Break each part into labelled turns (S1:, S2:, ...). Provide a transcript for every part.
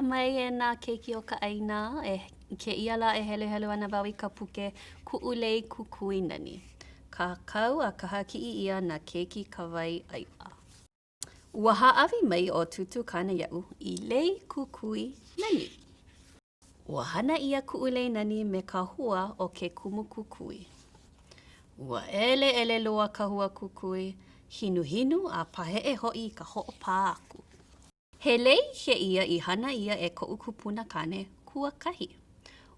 S1: mai e nā keiki o ka ʻāina. I kēia lā e heluhelu ana wau i ka puke Kuʻu Lei Kukui Nani. Kākau a kahakiʻi ʻia na Keiki Kawaiʻaeʻa. Ua hāʻawi mai ʻo Tūtū Kāne iaʻu i lei kukui nani. Ua hana ʻia kuʻu lei nani me ka hua o ke kumu kukui. Ua ʻeleʻele loa ka hua kukui, hinuhinu a paheʻe hoʻi i ka hoʻopā aku. He lei kēia i hana ʻia e koʻu kupuna kāne kuakahi.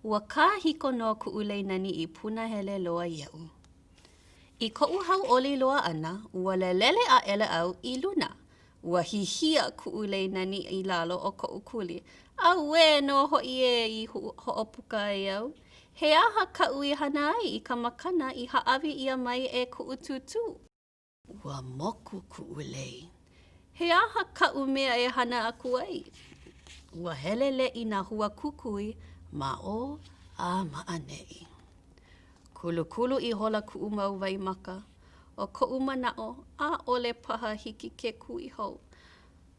S1: Ua kāhiko nō kuʻu lei nani i punahele loa iaʻu. I koʻu hauʻoli loa ʻana, ua lelele aʻela au i luna. Ua hihia kuʻu lei nani i lalo o koʻu kuli. Auē nō hoʻi ē i hoʻopuka ai au. He aha kaʻu i hana ai i ka makana i hāʻawi ʻia mai e kuʻu tūtū? Ua moku kuʻu lei. He aha kaʻu mea e hana aku ai? Ua heleleʻi nā hua kukui ma ʻō a ma ʻaneʻi. Kulukulu ihola kuʻu mau waimaka. ʻO koʻu manaʻo, ʻaʻole paha hiki ke kui hou.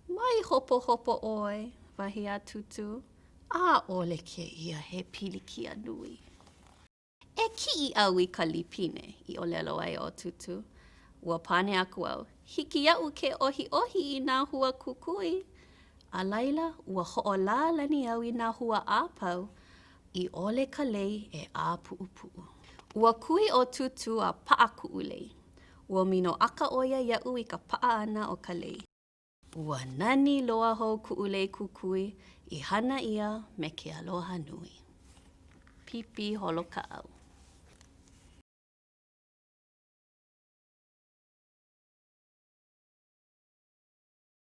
S1: Mai hopohopo ʻoe, wahi a Tūtū. ʻAʻole kēia he pilikia nui. E kiʻi au i ka lipine, i ʻōlelo ai ʻo Tūtū. Ua pane aku au, Hiki iaʻu ke ʻohiʻohi i nā hua kukui. A laila, ua hoʻolālani au i nā hua a pau i ʻole ka lei e ʻāpuʻupuʻu. Ua kui ʻo Tūtū a paʻa kuʻu lei. Ua minoʻaka ʻo ia iaʻu i ka paʻa ʻana o ka lei. Ua nani loa hou kuʻu lei kukui i hana ʻia me ke aloha nui. Pipiholokaʻau.